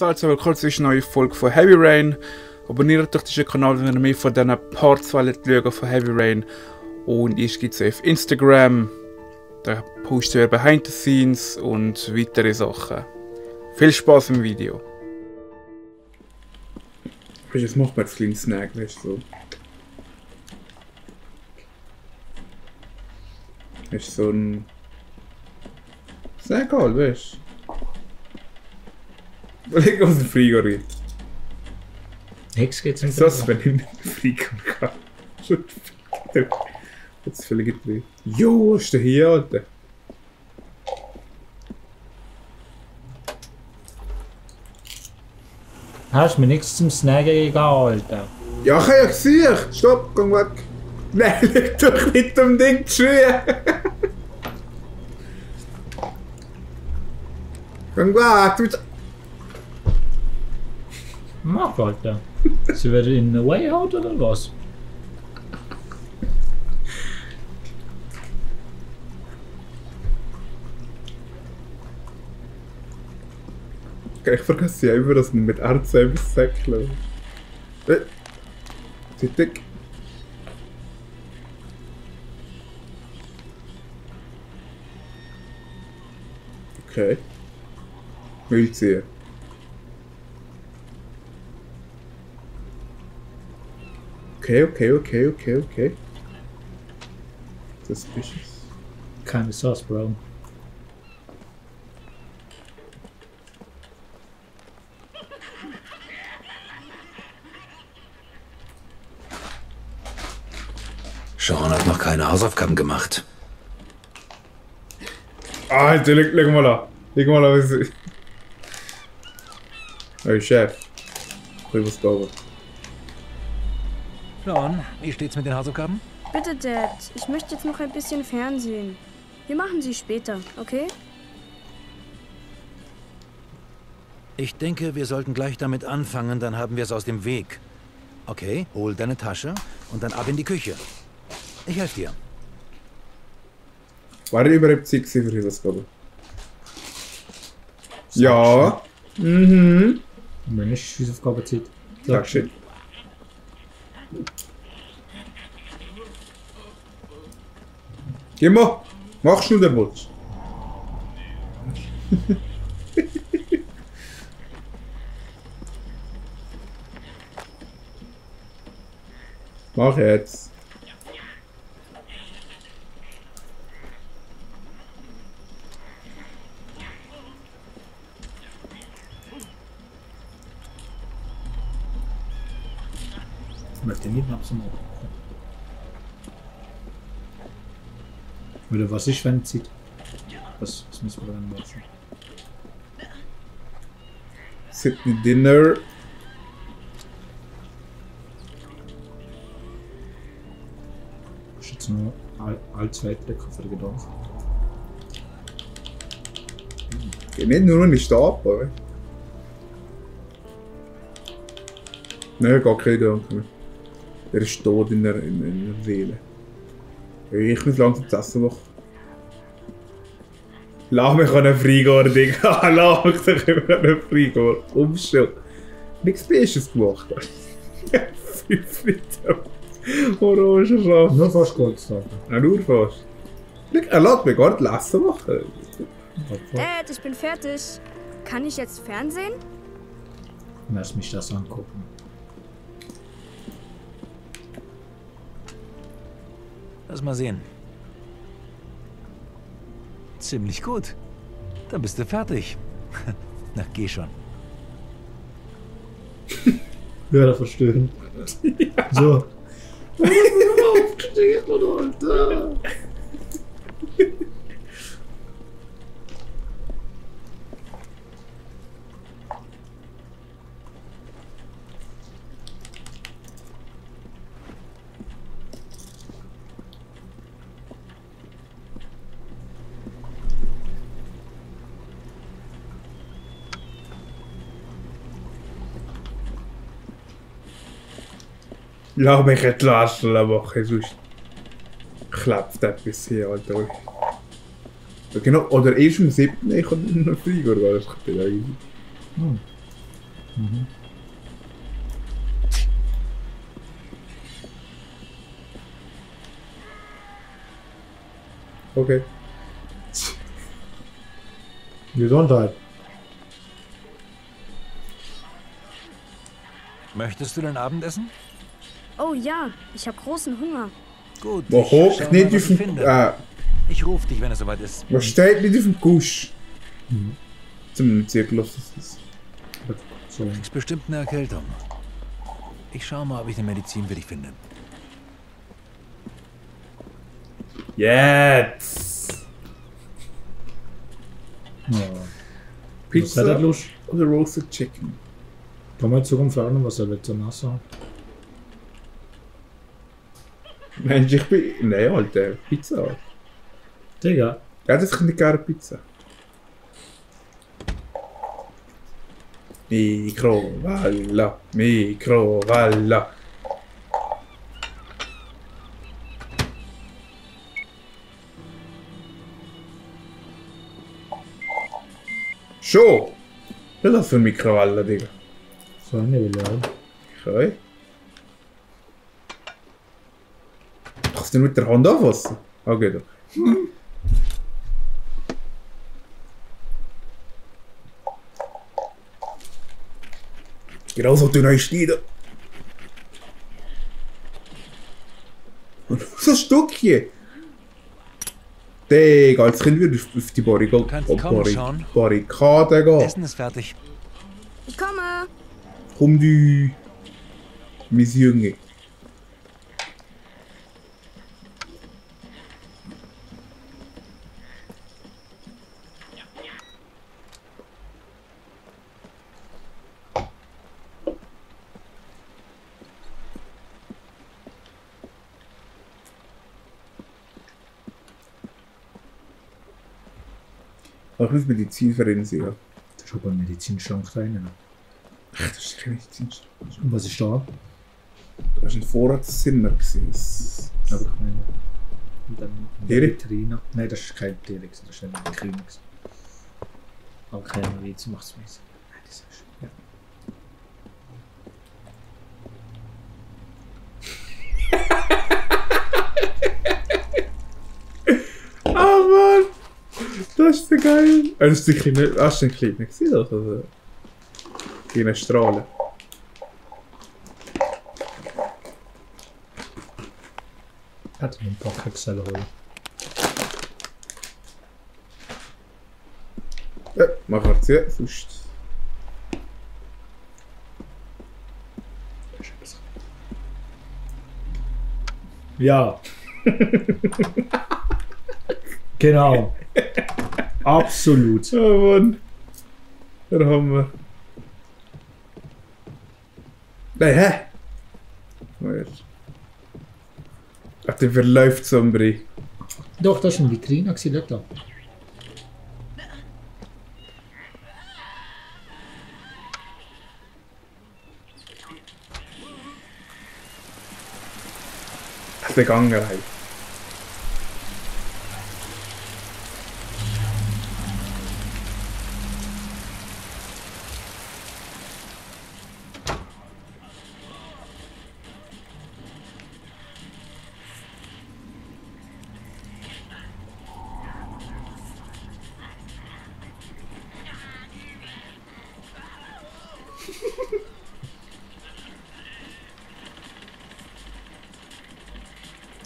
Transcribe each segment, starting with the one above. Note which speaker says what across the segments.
Speaker 1: Salz, willkommen zu einer neuen Folge von Heavy Rain. Abonniert doch diesen Kanal, wenn ihr mehr von diesen Parts schauen von Heavy Rain. Und ich gibt es auf Instagram. Da posten wir Behind the Scenes und weitere Sachen. Viel Spaß im Video. Jetzt macht man das kleine Snack, weißt du so. Das ist so ein Snack halt, weißt du. Leg aus dem Frigorit.
Speaker 2: Nix geht's nicht.
Speaker 1: Das, wenn ich nicht fliegen kann. Jetzt völlig drin. Jo, was ist denn hier, Alter?
Speaker 2: Hast mir nichts zum Snacken gegeben, Alter.
Speaker 1: Ja, ich habe ja gesehen. Stopp, komm weg. Nein, leg doch nicht um Ding zu schreien. Komm weg, du.
Speaker 2: Mach, Alter. Sie werden in the way out oder was?
Speaker 1: Ich vergesse ja immer, dass man mit Arzt etwas säckeln. Zittig. Okay. Müll ziehen. Okay. Suspicious.
Speaker 2: Keine Sauce, Bro.
Speaker 3: Sean hat noch keine Hausaufgaben gemacht.
Speaker 1: Alter, leg mal an. Leg mal an, was ist. Hey, Chef. Ich was da oben.
Speaker 3: Sean, wie steht's mit den Hausaufgaben?
Speaker 4: Bitte, Dad. Ich möchte jetzt noch ein bisschen Fernsehen. Wir machen sie später, okay?
Speaker 3: Ich denke, wir sollten gleich damit anfangen, dann haben wir es aus dem Weg. Okay, hol deine Tasche und dann ab in die Küche. Ich helfe dir.
Speaker 1: War ich überhaupt Zeit für die Hausaufgaben? Ja. Mhm.
Speaker 2: Wenn nicht, Hausaufgabenzeit.
Speaker 1: Dankeschön. Geh mal. Machst du den Wunsch? Mach jetzt.
Speaker 2: Möchte nicht nach so machen. Oder was ist, wenn es zieht? Was müssen wir dann machen?
Speaker 1: Sydney Dinner.
Speaker 2: Das ist jetzt nur Allzweitlecker für den Gedanken.
Speaker 1: Geht nicht nur in den Stab, oder? Nein, gar keine Gedanken mehr. Der ist tot in der Seele. Ich muss langsam das Essen machen. Lass mich an den Frigor, Digga. Lass mich doch immer an den Frigor. Umstellen. Nichts Besseres gemacht. 5 Liter Orangensaft.
Speaker 2: Nur fast kurz sagen.
Speaker 1: Ja, nur fast. Er lässt mich gar nicht Essen machen.
Speaker 4: Dad, ich bin fertig. Kann ich jetzt Fernsehen?
Speaker 2: Lass mich das angucken.
Speaker 3: Lass mal sehen. Ziemlich gut. Dann bist du fertig. Na, geh schon.
Speaker 2: Ja, da verstehen. Ja. So.
Speaker 1: Alter. Lass mich entlassen, aber sonst klebt etwas hier, Alter. Ja, genau, oder erst am 7. ich kann noch fliegen, oder was? Das kann ja easy.
Speaker 2: Mhm.
Speaker 1: Okay.
Speaker 2: Gesundheit.
Speaker 3: Möchtest du dein Abendessen?
Speaker 4: Oh ja, ich habe großen Hunger.
Speaker 3: Gut,
Speaker 1: Man
Speaker 3: ich schau
Speaker 1: hockt
Speaker 3: mal,
Speaker 1: nicht
Speaker 3: was
Speaker 1: auf
Speaker 3: ich
Speaker 1: dem...
Speaker 3: finde. Ich rufe dich, wenn es soweit ist.
Speaker 1: Man steht nicht auf dem Gusch.
Speaker 2: Mhm.
Speaker 1: Zumindest sehr gelassen ist.
Speaker 2: So.
Speaker 3: Du kriegst bestimmt eine Erkältung. Ich schau mal, ob ich eine Medizin für dich finde.
Speaker 1: Jetzt!
Speaker 2: Ja.
Speaker 1: Pizza
Speaker 2: Was hat er Lust?
Speaker 1: oder Roasted Chicken?
Speaker 2: Kann man jetzt sogar fragen, was er will zum Essen hat?
Speaker 1: Mensch, ich bin... Nein, Alter. Pizza.
Speaker 2: Digga.
Speaker 1: Ja, das ist nicht gerne Pizza. Mikrowalla, Mikrowalla. Schon! Was ist das für eine Mikrowalla, Digga?
Speaker 2: So eine will ich auch.
Speaker 1: Okay. Kannst du nicht mit der Hand anfassen? Okay, doch. Genau so dünn schneiden. Und so ein Stückchen. Digga, als Kind würde ich auf die
Speaker 3: Kannst kommen, Sean.
Speaker 1: Barrikade gehen.
Speaker 3: Essen ist fertig.
Speaker 4: Ich komme.
Speaker 1: Komm du, mein Junge. Ich muss Medizinverein sehen.
Speaker 2: Das ist aber ein Medizinschrank rein.
Speaker 1: Ach, das ist kein Medizinverein.
Speaker 2: Und was ist da?
Speaker 1: Das war ein Vorratszimmer.
Speaker 2: Aber ich meine. Und dann
Speaker 1: Erik?
Speaker 2: Vitrine. Nein, das ist kein Erik, das ist eine Vitrine. Aber keine Witz, macht's mir. Nein, das ist ja.
Speaker 1: Ah, Mann! Das ist so geil! Das ist sicher nicht. Hast du einen kleinen gesehen? Also, kleine Strahlen.
Speaker 2: Hat einen Packhexel holen.
Speaker 1: Ja, mach halt zu, sonst.
Speaker 2: Ja. Genau. Absolut.
Speaker 1: Oh Mann! Da haben wir. Nein, hä? Ach, der verläuft Sombri.
Speaker 2: Doch, das ist eine Vitrine, schau da.
Speaker 1: Ach, der Gangerei.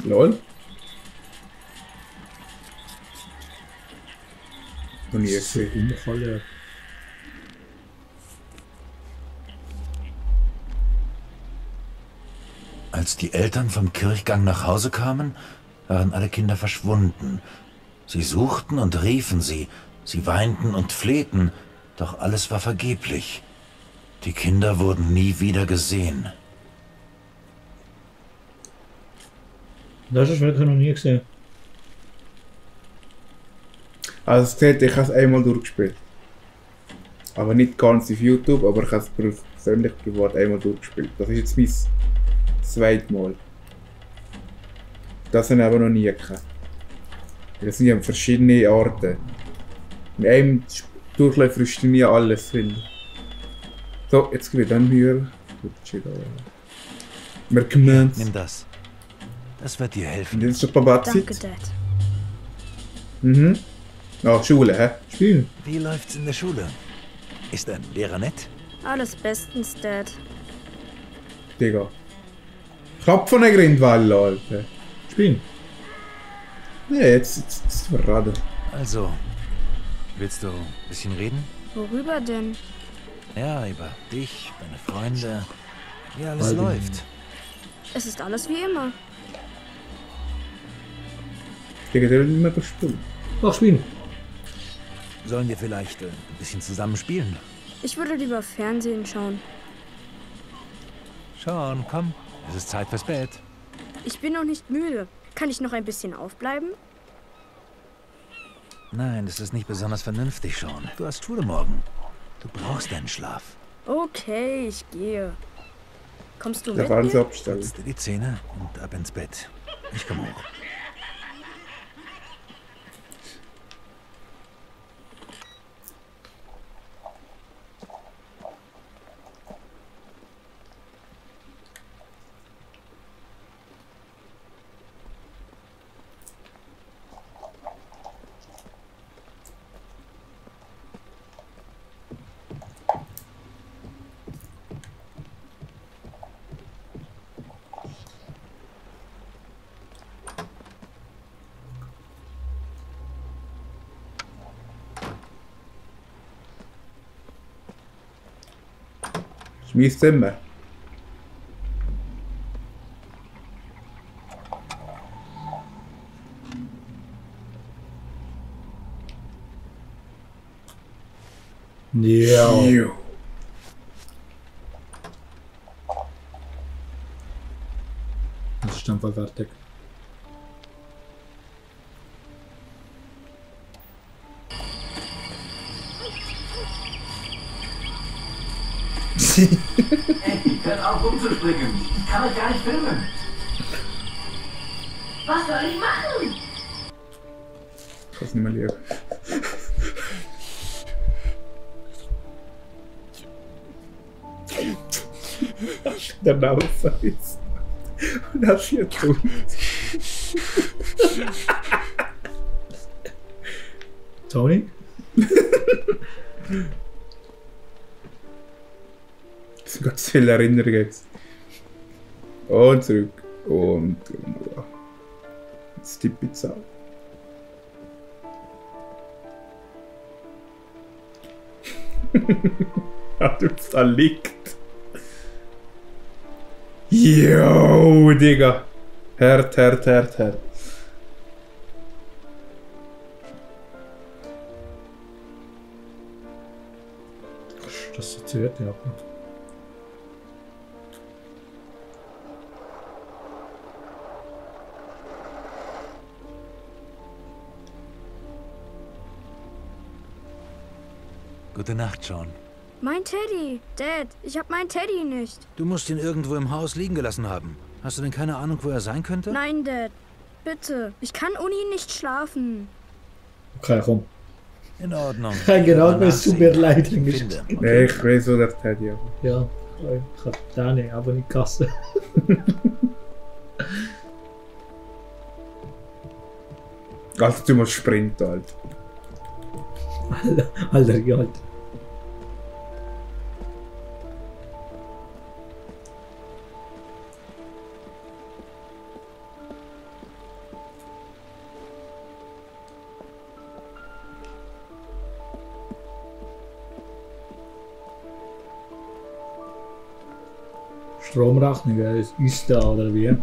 Speaker 1: Lol. Noch nie
Speaker 2: So
Speaker 1: gesehen.
Speaker 2: Unfall.
Speaker 3: Als die Eltern vom Kirchgang nach Hause kamen, waren alle Kinder verschwunden. Sie suchten und riefen sie, sie weinten und flehten, doch alles war vergeblich. Die Kinder wurden nie wieder gesehen.
Speaker 2: Das ist wirklich noch nie gesehen.
Speaker 1: Also es zählt, ich habe es einmal durchgespielt. Aber nicht ganz auf YouTube, aber ich habe es persönlich privat einmal durchgespielt. Das ist jetzt mein zweites Mal. Das habe ich aber noch nie gehabt. Das sind ja verschiedene Arten. In einem Durchlauf wirst du nie alles finden. So, jetzt gebe ich dann hier. Wir kümmern uns.
Speaker 3: Nimm das. Das wird dir helfen.
Speaker 1: Und jetzt ist Papa
Speaker 4: Danke,
Speaker 1: Zeit.
Speaker 4: Dad.
Speaker 1: Mhm. Oh, Schule, hä? Spielen.
Speaker 3: Wie läuft's in der Schule? Ist dein Lehrer nett?
Speaker 4: Alles bestens, Dad.
Speaker 1: Digga. Knapp von der Grindwelle, Alter.
Speaker 2: Spielen.
Speaker 1: Ja, jetzt verraten.
Speaker 3: Also, willst du ein bisschen reden?
Speaker 4: Worüber denn?
Speaker 3: Ja, über dich, deine Freunde, wie alles
Speaker 2: Allgemein.
Speaker 3: läuft.
Speaker 4: Es ist alles wie immer.
Speaker 1: Digga, der will nicht mehr durchspielen.
Speaker 2: Ach, spielen.
Speaker 3: Sollen wir vielleicht ein bisschen zusammen spielen?
Speaker 4: Ich würde lieber Fernsehen schauen.
Speaker 3: Schon, komm. Es ist Zeit fürs Bett.
Speaker 4: Ich bin noch nicht müde. Kann ich noch ein bisschen aufbleiben?
Speaker 3: Nein, das ist nicht besonders vernünftig, Sean. Du hast Schule morgen. Du brauchst deinen Schlaf.
Speaker 4: Okay, ich gehe. Kommst du
Speaker 1: Der
Speaker 4: mit
Speaker 1: Fernseher
Speaker 4: mir?
Speaker 1: abstellen.
Speaker 3: Putz dir die Zähne und ab ins Bett. Ich komme hoch.
Speaker 1: Schmiss Zimmer.
Speaker 2: Ja.
Speaker 1: Jo.
Speaker 2: Das ist einfach fertig.
Speaker 5: Ey, hört auf rumzuspringen. Ich kann euch gar nicht filmen. Was soll ich machen?
Speaker 1: Ich kann es nicht mehr liegen. Der Name ist. Und das hier tut.
Speaker 2: Tony?
Speaker 1: Das sind ganz viele Erinnerungen jetzt. Und zurück. Und. Jetzt die Pizza. Ja, du bist da liegt. Yo, Digga. Hört.
Speaker 2: Das ist zu hört, ja.
Speaker 3: Gute Nacht, Sean.
Speaker 4: Mein Teddy. Dad, ich habe meinen Teddy nicht.
Speaker 3: Du musst ihn irgendwo im Haus liegen gelassen haben. Hast du denn keine Ahnung, wo er sein könnte?
Speaker 4: Nein, Dad. Bitte. Ich kann ohne ihn nicht schlafen.
Speaker 2: Okay, komm.
Speaker 3: In Ordnung.
Speaker 2: Genau,
Speaker 3: Aber
Speaker 2: es tut
Speaker 3: nachsehen.
Speaker 2: mir leid.
Speaker 3: Finde.
Speaker 1: Nee, ich weiß, wo der Teddy ist.
Speaker 2: Ja, ich habe den nicht, aber nicht Kasse.
Speaker 1: Also, du musst sprinten, Alter.
Speaker 2: Alter, ja, halt. Stromrechnung ist da, oder wie?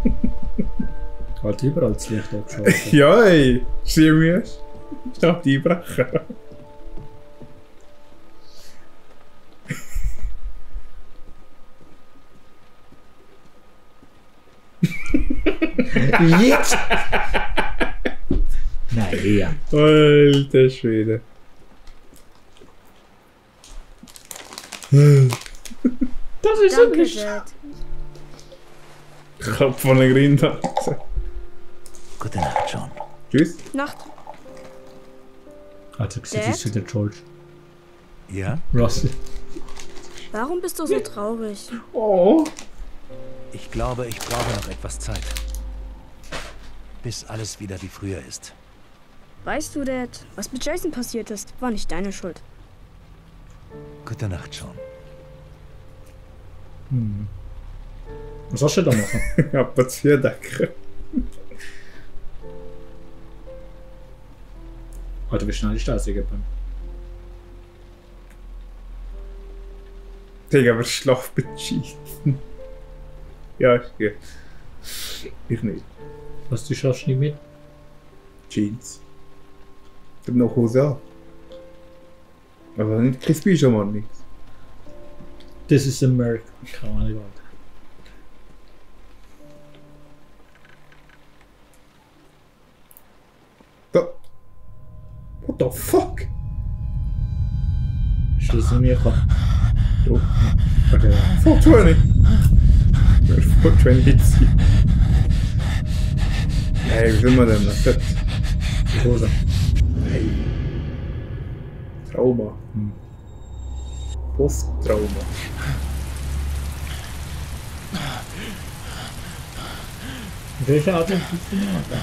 Speaker 2: Halt überall das Licht abgeschaltet.
Speaker 1: Ja, ey. Sieh mir. Ich darf die einbrechen.
Speaker 2: Jetzt! Nein, ja.
Speaker 1: Alter Schwede.
Speaker 2: Das ist
Speaker 4: Danke,
Speaker 2: so
Speaker 4: Dad.
Speaker 1: Ich hab von der Grinde.
Speaker 3: Gute Nacht, Sean.
Speaker 1: Tschüss.
Speaker 4: Nacht.
Speaker 2: Also, das
Speaker 4: Dad?
Speaker 2: ist wieder George
Speaker 3: Ja?
Speaker 2: Russell.
Speaker 4: Warum bist du so traurig?
Speaker 2: Oh.
Speaker 3: Ich glaube, ich brauche noch etwas Zeit. Bis alles wieder wie früher ist.
Speaker 4: Weißt du, Dad, was mit Jason passiert ist, war nicht deine Schuld.
Speaker 3: Gute Nacht, Sean.
Speaker 2: Was sollst du da machen?
Speaker 1: Ja, was für denken.
Speaker 2: Alter, wie schnell ist das gegangen?
Speaker 1: Digga, aber schlaf mit Jeans. Ja, ich gehe. Ich nicht.
Speaker 2: Was, du schaffst nicht mit?
Speaker 1: Jeans. Ich hab noch Hose an. Aber nicht kein Pyjama, nichts.
Speaker 2: Das ist America. Keine Ahnung.
Speaker 1: Da. What the fuck?
Speaker 2: Schließen wir kann.
Speaker 1: Oh. Okay. 420. 420 jetzt. Hey, wie sind wir denn? Das ist
Speaker 2: Die Hose.
Speaker 1: hey. Trauma. Posttrauma.
Speaker 2: Welche Art ist das denn?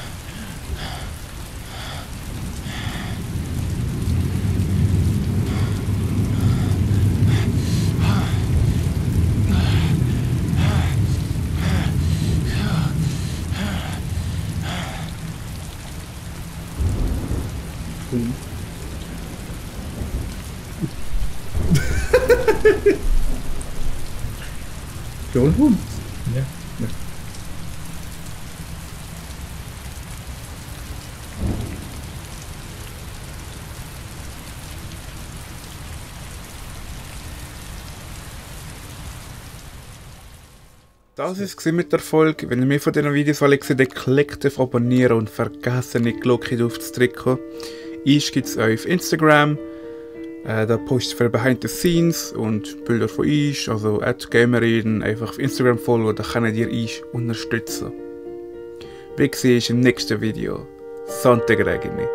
Speaker 1: Ja, und Hund.
Speaker 2: Ja.
Speaker 1: Das war es mit der Folge. Wenn ihr mehr von diesen Videos wollt sehen, dann klickt auf Abonnieren und vergesst nicht die Glocke drauf zu drücken. Ich gibt es auf Instagram. Da poste ich für Behind the Scenes und Bilder von ich, also @gamerin, einfach auf Instagram folgen, da könnt ihr ich unterstützen. Wir sehen uns im nächsten Video. Sonntag Regini.